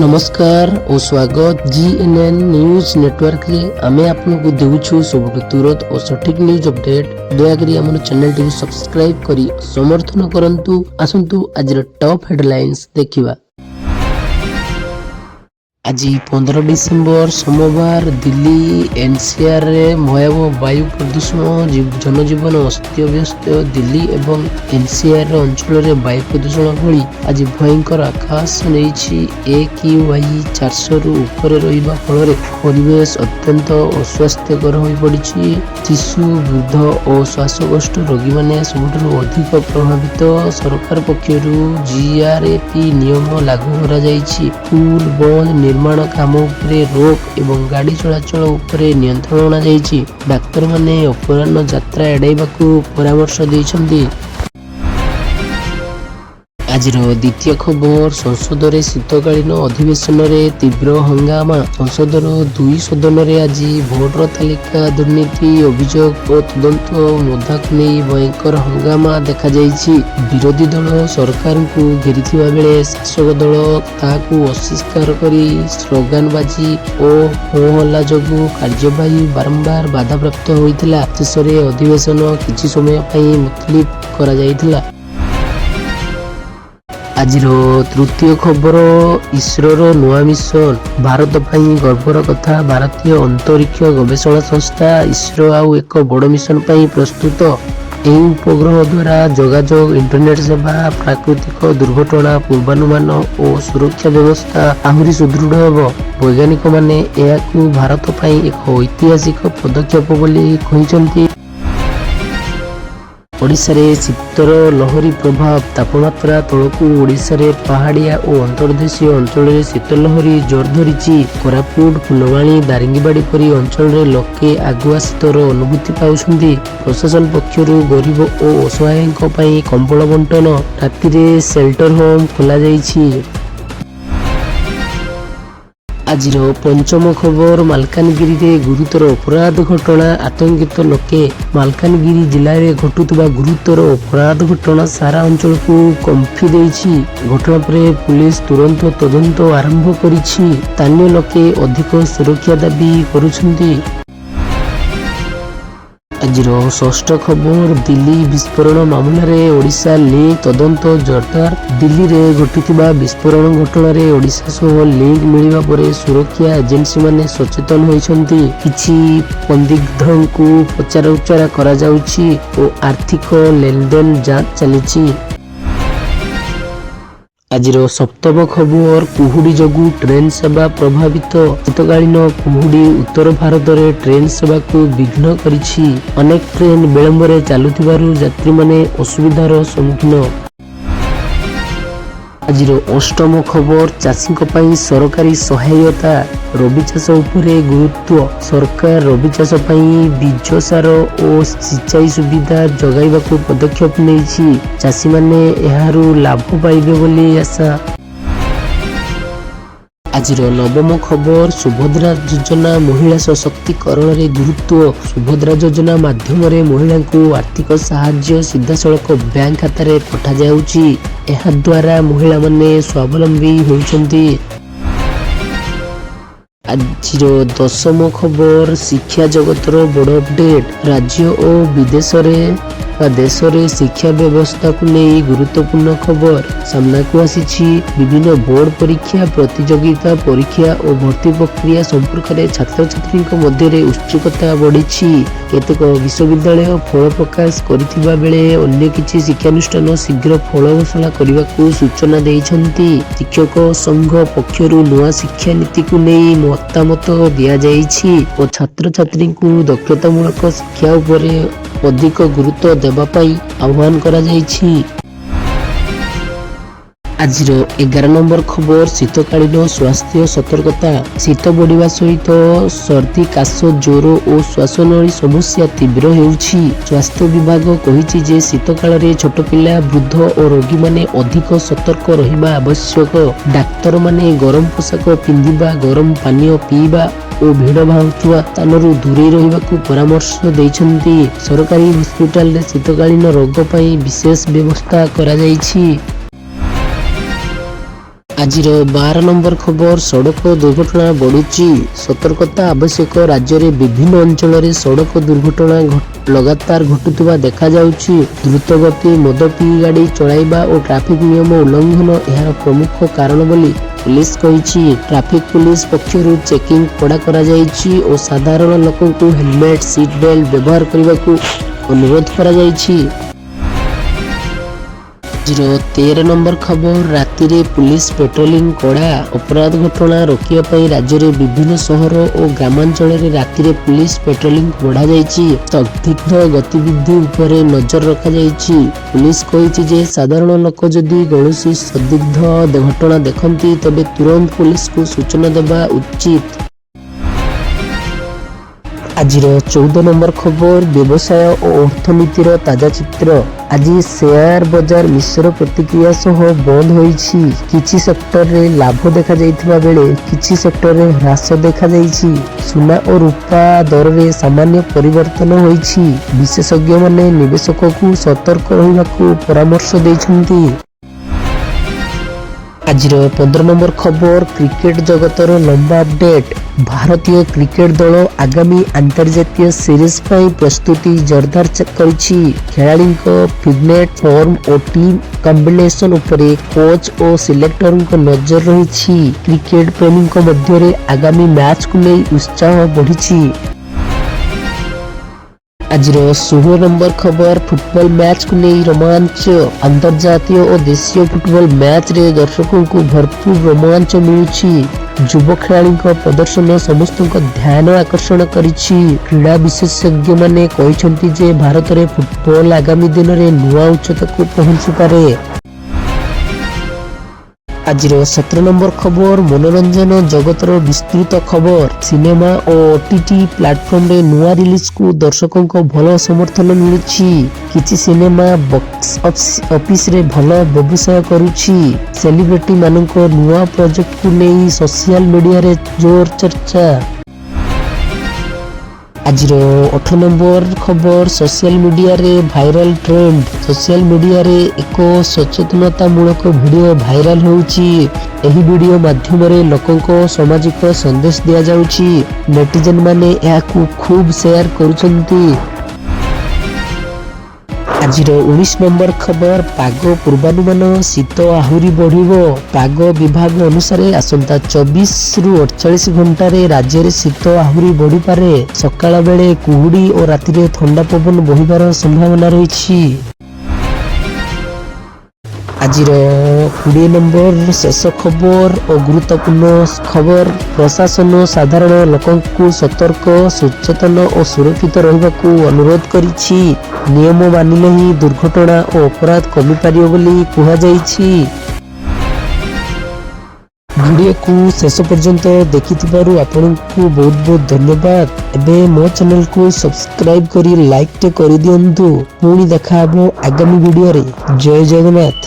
ନମସ୍କାର ଓ ସ୍ୱାଗତ ଜିଏନ୍ଏନ୍ ନ୍ୟୁଜ୍ ନେଟୱାର୍କରେ। ଆମେ ଆପଣଙ୍କୁ ଦେଉଛୁ ସବୁଠୁ ତୁରନ୍ତ ଓ ସଠିକ୍ ନ୍ୟୁଜ୍ ଅପଡେଟ୍। ଦୟାକରି ଆମର ଚ୍ୟାନେଲଟିକୁ ସବସ୍କ୍ରାଇବ୍ କରି ସମର୍ଥନ କରନ୍ତୁ। ଆସନ୍ତୁ, ଆଜିର ଟପ୍ ହେଡଲାଇନ୍ସ ଦେଖିବା। ଆଜି 15 ଡିସେମ୍ବର, ସୋମବାର। ଦିଲ୍ଲୀ ଏନସିଆରରେ ଭୟାବହ ବାୟୁ ପ୍ରଦୂଷଣ, ଜନଜୀବନ ଅସ୍ତବ୍ୟସ୍ତ। ଦିଲ୍ଲୀ ଏବଂ ଏନସିଆର ଅଞ୍ଚଳରେ ବାୟୁ ପ୍ରଦୂଷଣ ଭଳି ଆଜି ଭୟଙ୍କର ଆକାର ନେଇଛି। ଏକ୍ୟୁଆଇ 400ରୁ ଉପରେ ରହିବା ଫଳରେ ପରିବେଶ ଅତ୍ୟନ୍ତ ଅସ୍ୱାସ୍ଥ୍ୟକର ହୋଇପଡ଼ିଛି। ଶିଶୁ, ବୃଦ୍ଧ ଓ ଶ୍ୱାସକୋଷ୍ଠ ରୋଗୀମାନେ ସବୁଠାରୁ ଅଧିକ ପ୍ରଭାବିତ। ସରକାର ପକ୍ଷରୁ ଜିଆରଏପି ନିୟମ ଲାଗୁ କରାଯାଇଛି। ସ୍କୁଲ ବନ୍ଦ, ନିର୍ମାଣ କାମ ଉପରେ ରୋକ ଏବଂ ଗାଡ଼ି ଚଳାଚଳ ଉପରେ ନିୟନ୍ତ୍ରଣ ଅଣାଯାଇଛି। ଡାକ୍ତରମାନେ ଅପରାହ୍ନ ଯାତ୍ରା ଏଡ଼ାଇବାକୁ ପରାମର୍ଶ ଦେଇଛନ୍ତି। ଆଜିର ଦ୍ୱିତୀୟ ଖବର, ସଂସଦରେ ଶୀତକାଳୀନ ଅଧିବେଶନରେ ତୀବ୍ର ହଙ୍ଗାମା। ସଂସଦର ଦୁଇ ସଦନରେ ଆଜି ଭୋଟର ତାଲିକା ଦୁର୍ନୀତି ଅଭିଯୋଗ ଓ ତଦନ୍ତ ମୁଦ୍ଦାକୁ ନେଇ ଭୟଙ୍କର ହଙ୍ଗାମା ଦେଖାଯାଇଛି। ବିରୋଧୀ ଦଳ ସରକାରଙ୍କୁ ଘେରିଥିବା ବେଳେ ଶାସକ ଦଳ ତାହାକୁ ଅସ୍ୱୀକାର କରି ସ୍ଲୋଗାନବାଜି ଓ ହୋହଲ୍ଲା ଯୋଗୁଁ କାର୍ଯ୍ୟବାହୀ ବାରମ୍ବାର ବାଧାପ୍ରାପ୍ତ ହୋଇଥିଲା। ଶେଷରେ ଅଧିବେଶନ କିଛି ସମୟ ପାଇଁ ମୁଲତବୀ କରାଯାଇଥିଲା। ଆଜିର ତୃତୀୟ ଖବର, ଇସ୍ରୋର ନୂଆ ମିଶନ। ଭାରତ ପାଇଁ ଗର୍ବର କଥା। ଭାରତୀୟ ଅନ୍ତରୀକ୍ଷ ଗବେଷଣା ସଂସ୍ଥା ଇସ୍ରୋ ଆଉ ଏକ ବଡ଼ ମିଶନ ପାଇଁ ପ୍ରସ୍ତୁତ। ଏହି ଉପଗ୍ରହ ଦ୍ୱାରା ଯୋଗାଯୋଗ, ଇଣ୍ଟରନେଟ୍ ସେବା, ପ୍ରାକୃତିକ ଦୁର୍ଘଟଣା ପୂର୍ବାନୁମାନ ଓ ସୁରକ୍ଷା ବ୍ୟବସ୍ଥା ଆହୁରି ସୁଦୃଢ଼ ହେବ। ବୈଜ୍ଞାନିକମାନେ ଏହାକୁ ଭାରତ ପାଇଁ ଏକ ଐତିହାସିକ ପଦକ୍ଷେପ ବୋଲି କହିଛନ୍ତି। ଓଡ଼ିଶାରେ ଶୀତର ଲହରୀ ପ୍ରଭାବ, ତାପମାତ୍ରା ତଳକୁ। ଓଡ଼ିଶାରେ ପାହାଡ଼ିଆ ଓ ଅନ୍ତର୍ଦେଶୀୟ ଅଞ୍ଚଳରେ ଶୀତ ଲହରୀ ଜୋର ଧରିଛି। କୋରାପୁଟ, ଫୁଲବାଣୀ, ଦାରିଙ୍ଗବାଡ଼ି ପରି ଅଞ୍ଚଳରେ ଲୋକେ ଆଗୁଆ ଶୀତର ଅନୁଭୂତି ପାଉଛନ୍ତି। ପ୍ରଶାସନ ପକ୍ଷରୁ ଗରିବ ଓ ଅସହାୟଙ୍କ ପାଇଁ କମ୍ବଳ ବଣ୍ଟନ, ରାତିରେ ସେଲ୍ଟର ହୋମ୍ ଖୋଲାଯାଇଛି। ଆଜିର ପଞ୍ଚମ ଖବର, ମାଲକାନଗିରିରେ ଗୁରୁତର ଅପରାଧ ଘଟଣା, ଆତଙ୍କିତ ଲୋକେ। ମାଲକାନଗିରି ଜିଲ୍ଲାରେ ଘଟୁଥିବା ଗୁରୁତର ଅପରାଧ ଘଟଣା ସାରା ଅଞ୍ଚଳକୁ କମ୍ପି ଦେଇଛି। ଘଟଣା ପରେ ପୁଲିସ ତୁରନ୍ତ ତଦନ୍ତ ଆରମ୍ଭ କରିଛି। ସ୍ଥାନୀୟ ଲୋକେ ଅଧିକ ସୁରକ୍ଷା ଦାବି କରୁଛନ୍ତି। ଆଜିର ଷଷ୍ଠ ଖବର, ଦିଲ୍ଲୀ ବିସ୍ଫୋରଣ ମାମଲାରେ ଓଡ଼ିଶା ଲିଙ୍କ, ତଦନ୍ତ ଜୋରଦାର। ଦିଲ୍ଲୀରେ ଘଟିଥିବା ବିସ୍ଫୋରଣ ଘଟଣାରେ ଓଡ଼ିଶା ସହ ଲିଙ୍କ ମିଳିବା ପରେ ସୁରକ୍ଷା ଏଜେନ୍ସିମାନେ ସଚେତନ ହୋଇଛନ୍ତି। କିଛି ସନ୍ଦିଗ୍ଧଙ୍କୁ ପଚରାଉଚରା କରାଯାଉଛି ଓ ଆର୍ଥିକ ଲେନଦେନ ଯାଞ୍ଚ ଚାଲିଛି। ଆଜିର ସପ୍ତମ ଖବର, କୁହୁଡ଼ି ଯୋଗୁଁ ଟ୍ରେନ୍ ସେବା ପ୍ରଭାବିତ। ଶୀତକାଳୀନ କୁହୁଡ଼ି ଉତ୍ତର ଭାରତରେ ଟ୍ରେନ୍ ସେବାକୁ ବିଘ୍ନ କରିଛି। ଅନେକ ଟ୍ରେନ୍ ବିଳମ୍ବରେ ଚାଲୁଥିବାରୁ ଯାତ୍ରୀମାନେ ଅସୁବିଧାର ସମ୍ମୁଖୀନ। ଆଜିର ଅଷ୍ଟମ ଖବର, ଚାଷୀଙ୍କ ପାଇଁ ସରକାରୀ ସହାୟତା। ରବି ଚାଷ ଉପରେ ଗୁରୁତ୍ୱ। ସରକାର ରବି ଚାଷ ପାଇଁ ବୀଜ, ସାର ଓ ସିଞ୍ଚାଇ ସୁବିଧା ଯୋଗାଇବାକୁ ପଦକ୍ଷେପ ନେଇଛି। ଚାଷୀମାନେ ଏହାରୁ ଲାଭ ପାଇବେ ବୋଲି ଆଶା। ଆଜିର ନବମ ଖବର, ସୁଭଦ୍ରା ଯୋଜନା ମହିଳା ସଶକ୍ତିକରଣରେ ଗୁରୁତ୍ୱ। ସୁଭଦ୍ରା ଯୋଜନା ମାଧ୍ୟମରେ ମହିଳାଙ୍କୁ ଆର୍ଥିକ ସାହାଯ୍ୟ ସିଧାସଳଖ ବ୍ୟାଙ୍କ ଖାତାରେ ପଠାଯାଉଛି। ଏହାଦ୍ୱାରା ମହିଳାମାନେ ସ୍ୱାବଲମ୍ବୀ ହେଉଛନ୍ତି। ଆଜିର ଦଶମ ଖବର, ଶିକ୍ଷା ଜଗତର ବଡ଼ ଅପଡେଟ୍। ରାଜ୍ୟ ଓ ବିଦେଶରେ ବା ଦେଶରେ ଶିକ୍ଷା ବ୍ୟବସ୍ଥାକୁ ନେଇ ଗୁରୁତ୍ୱପୂର୍ଣ୍ଣ ଖବର ସାମ୍ନାକୁ ଆସିଛି। ବିଭିନ୍ନ ବୋର୍ଡ ପରୀକ୍ଷା, ପ୍ରତିଯୋଗିତା ପରୀକ୍ଷା ଓ ଭର୍ତ୍ତି ପ୍ରକ୍ରିୟା ସମ୍ପର୍କରେ ଛାତ୍ରଛାତ୍ରୀଙ୍କ ମଧ୍ୟରେ ଉତ୍ସୁକତା ବଢ଼ିଛି। କେତେକ ବିଶ୍ୱବିଦ୍ୟାଳୟ ଫଳ ପ୍ରକାଶ କରିଥିବା ବେଳେ ଅନ୍ୟ କିଛି ଶିକ୍ଷାନୁଷ୍ଠାନ ଶୀଘ୍ର ଫଳ ଘୋଷଣା କରିବାକୁ ସୂଚନା ଦେଇଛନ୍ତି। ଶିକ୍ଷକ ସଂଘ ପକ୍ଷରୁ ନୂଆ ଶିକ୍ଷାନୀତିକୁ ନେଇ ମତାମତ ଦିଆଯାଇଛି ଓ ଛାତ୍ରଛାତ୍ରୀଙ୍କୁ ଦକ୍ଷତାମୂଳକ ଶିକ୍ଷା ଉପରେ ଅଧିକ ଗୁରୁତ୍ୱ ଦେବା ପାଇଁ ଆହ୍ୱାନ କରାଯାଇଛି। ଆଜିର 11 ନମ୍ବର ଖବର, ଶୀତକାଳୀନ ସ୍ୱାସ୍ଥ୍ୟ ସତର୍କତା। ଶୀତ ବଢ଼ିବା ସହିତ ସର୍ଦ୍ଦି, କାଶ, ଜ୍ୱର ଓ ଶ୍ୱାସନଳୀ ସମସ୍ୟା ତୀବ୍ର ହେଉଛି। ସ୍ୱାସ୍ଥ୍ୟ ବିଭାଗ କହିଛି ଯେ ଶୀତକାଳରେ ଛୋଟ ପିଲା, ବୃଦ୍ଧ ଓ ରୋଗୀମାନେ ଅଧିକ ସତର୍କ ରହିବା ଆବଶ୍ୟକ। ଡାକ୍ତରମାନେ ଗରମ ପୋଷାକ ପିନ୍ଧିବା, ଗରମ ପାନୀୟ ପିଇବା ଓ ଭିଡ଼ ହେଉଥିବା ସ୍ଥାନରୁ ଦୂରେଇ ରହିବାକୁ ପରାମର୍ଶ ଦେଇଛନ୍ତି। ସରକାରୀ ହସ୍ପିଟାଲରେ ଶୀତକାଳୀନ ରୋଗ ପାଇଁ ବିଶେଷ ବ୍ୟବସ୍ଥା କରାଯାଇଛି। ଆଜିର 12 ନମ୍ବର ଖବର, ସଡ଼କ ଦୁର୍ଘଟଣା ବଢ଼ୁଛି, ସତର୍କତା ଆବଶ୍ୟକ। ରାଜ୍ୟରେ ବିଭିନ୍ନ ଅଞ୍ଚଳରେ ସଡ଼କ ଦୁର୍ଘଟଣା ଲଗାତାର ଘଟୁଥିବା ଦେଖାଯାଉଛି। ଦ୍ରୁତ ଗତି, ମଦ ପିଇ ଗାଡ଼ି ଚଳାଇବା ଓ ଟ୍ରାଫିକ ନିୟମ ଉଲ୍ଲଂଘନ ଏହାର ପ୍ରମୁଖ କାରଣ ବୋଲି ପୁଲିସ କହିଛି। ଟ୍ରାଫିକ ପୁଲିସ ପକ୍ଷରୁ ଚେକିଂ କଡ଼ା କରାଯାଇଛି ଓ ସାଧାରଣ ଲୋକଙ୍କୁ ହେଲମେଟ, ସିଟ୍ ବେଲ୍ଟ ବ୍ୟବହାର କରିବାକୁ ଅନୁରୋଧ କରାଯାଇଛି। ଆଜିର 13 ନମ୍ବର ଖବର, ରାତିରେ ପୁଲିସ ପେଟ୍ରୋଲିଂ କଡ଼ା। ଅପରାଧ ଘଟଣା ରୋକିବା ପାଇଁ ରାଜ୍ୟରେ ବିଭିନ୍ନ ସହର ଓ ଗ୍ରାମାଞ୍ଚଳରେ ରାତିରେ ପୁଲିସ ପେଟ୍ରୋଲିଂ ବଢ଼ାଯାଇଛି। ସନ୍ଦିଗ୍ଧ ଗତିବିଧି ଉପରେ ନଜର ରଖାଯାଇଛି। ପୁଲିସ କହିଛି ଯେ ସାଧାରଣ ଲୋକ ଯଦି କୌଣସି ସନ୍ଦିଗ୍ଧ ଘଟଣା ଦେଖନ୍ତି, ତେବେ ତୁରନ୍ତ ପୁଲିସକୁ ସୂଚନା ଦେବା ଉଚିତ। ଆଜିର 14 ନମ୍ବର ଖବର, ବ୍ୟବସାୟ ଓ ଅର୍ଥନୀତିର ତାଜା ଚିତ୍ର। ଆଜି ସେୟାର ବଜାର ମିଶ୍ର ପ୍ରତିକ୍ରିୟା ସହ ବନ୍ଦ ହୋଇଛି। କିଛି ସେକ୍ଟରରେ ଲାଭ ଦେଖାଯାଇଥିବା ବେଳେ କିଛି ସେକ୍ଟରରେ ହ୍ରାସ ଦେଖାଯାଇଛି। ସୁନା ଓ ରୂପା ଦରରେ ସାମାନ୍ୟ ପରିବର୍ତ୍ତନ ହୋଇଛି। ବିଶେଷଜ୍ଞମାନେ ନିବେଶକଙ୍କୁ ସତର୍କ ରହିବାକୁ ପରାମର୍ଶ ଦେଇଛନ୍ତି। ଆଜିର 15 ନମ୍ବର ଖବର, କ୍ରିକେଟ ଜଗତର ଲମ୍ବା ଅପଡେଟ୍। ଭାରତୀୟ କ୍ରିକେଟ ଦଳ ଆଗାମୀ ଆନ୍ତର୍ଜାତୀୟ ସିରିଜ ପାଇଁ ପ୍ରସ୍ତୁତି ଜୋରଦାର କରିଛି। ଖେଳାଳିଙ୍କ ଫିଟନେସ୍, ଫର୍ମ ଓ ଟିମ୍ କମ୍ବିନେସନ ଉପରେ କୋଚ୍ ଓ ସିଲେକ୍ଟରଙ୍କ ନଜର ରହିଛି। କ୍ରିକେଟ ପ୍ରେମୀଙ୍କ ମଧ୍ୟରେ ଆଗାମୀ ମ୍ୟାଚକୁ ନେଇ ଉତ୍ସାହ ବଢ଼ିଛି। ଆଜିର 16 ନମ୍ବର ଖବର, ଫୁଟବଲ ମ୍ୟାଚକୁ ନେଇ ରୋମାଞ୍ଚ। ଆନ୍ତର୍ଜାତୀୟ ଓ ଦେଶୀୟ ଫୁଟବଲ ମ୍ୟାଚରେ ଦର୍ଶକଙ୍କୁ ଭରପୁର ରୋମାଞ୍ଚ ମିଳୁଛି। ଯୁବ ଖେଳାଳିଙ୍କ ପ୍ରଦର୍ଶନ ସମସ୍ତଙ୍କ ଧ୍ୟାନ ଆକର୍ଷଣ କରିଛି। କ୍ରୀଡ଼ା ବିଶେଷଜ୍ଞମାନେ କହିଛନ୍ତି ଯେ ଭାରତରେ ଫୁଟବଲ ଆଗାମୀ ଦିନରେ ନୂଆ ଉଚ୍ଚତାକୁ ପହଞ୍ଚିପାରେ। ଆଜିର 17 ନମ୍ବର ଖବର, ମନୋରଞ୍ଜନ ଜଗତର ବିସ୍ତୃତ ଖବର। ସିନେମା ଓ ଓଟିଟି ପ୍ଲାଟଫର୍ମରେ ନୂଆ ରିଲିଜକୁ ଦର୍ଶକଙ୍କ ଭଲ ସମର୍ଥନ ମିଳୁଛି। କିଛି ସିନେମା ବକ୍ସ ଅଫିସରେ ଭଲ ବ୍ୟବସାୟ କରୁଛି। ସେଲିବ୍ରିଟି ମାନଙ୍କ ନୂଆ ପ୍ରୋଜେକ୍ଟକୁ ନେଇ ସୋସିଆଲ ମିଡିଆରେ ଜୋର ଚର୍ଚ୍ଚା। ଆଜିର 18 ନମ୍ବର ଖବର, ସୋସିଆଲ ମିଡିଆରେ ଭାଇରାଲ ଟ୍ରେଣ୍ଡ। ସୋସିଆଲ ମିଡିଆରେ ଏକ ସଚେତନତାମୂଳକ ଭିଡିଓ ଭାଇରାଲ ହେଉଛି। ଏହି ଭିଡିଓ ମାଧ୍ୟମରେ ଲୋକଙ୍କ ସାମାଜିକ ସନ୍ଦେଶ ଦିଆଯାଉଛି। ନେଟିଜେନ ମାନେ ଏହାକୁ ଖୁବ ସେୟାର କରୁଛନ୍ତି। ଆଜିର 19 ନମ୍ବର ଖବର, ପାଗ ପୂର୍ବାନୁମାନ, ଶୀତ ଆହୁରି ବଢ଼ିବ। ପାଗ ବିଭାଗ ଅନୁସାରେ ଆସନ୍ତା 24ରୁ 48 ଘଣ୍ଟାରେ ରାଜ୍ୟରେ ଶୀତ ଆହୁରି ବଢ଼ିପାରେ। ସକାଳ ବେଳେ କୁହୁଡ଼ି ଓ ରାତିରେ ଥଣ୍ଡା ପବନ ବହିବାର ସମ୍ଭାବନା ରହିଛି। ଆଜିର 20 ନମ୍ବର ଶେଷ ଖବର ଓ ଗୁରୁତ୍ୱପୂର୍ଣ୍ଣ ଖବର, ପ୍ରଶାସନ ସାଧାରଣ ଲୋକଙ୍କୁ ସତର୍କ, ସଚେତନ ଓ ସୁରକ୍ଷିତ ରହିବାକୁ ଅନୁରୋଧ କରିଛି। ନିୟମ ମାନିଲେ ହିଁ ଦୁର୍ଘଟଣା ଓ ଅପରାଧ କମିପାରିବ ବୋଲି କୁହାଯାଇଛି। ଭିଡ଼ିଓକୁ ଶେଷ ପର୍ଯ୍ୟନ୍ତ ଦେଖିଥିବାରୁ ଆପଣଙ୍କୁ ବହୁତ ବହୁତ ଧନ୍ୟବାଦ। ଏବେ ମୋ ଚ୍ୟାନେଲକୁ ସବସ୍କ୍ରାଇବ କରି ଲାଇକଟେ କରିଦିଅନ୍ତୁ। ପୁଣି ଦେଖାହବ ଆଗାମୀ ଭିଡ଼ିଓରେ। ଜୟ ଜଗନ୍ନାଥ।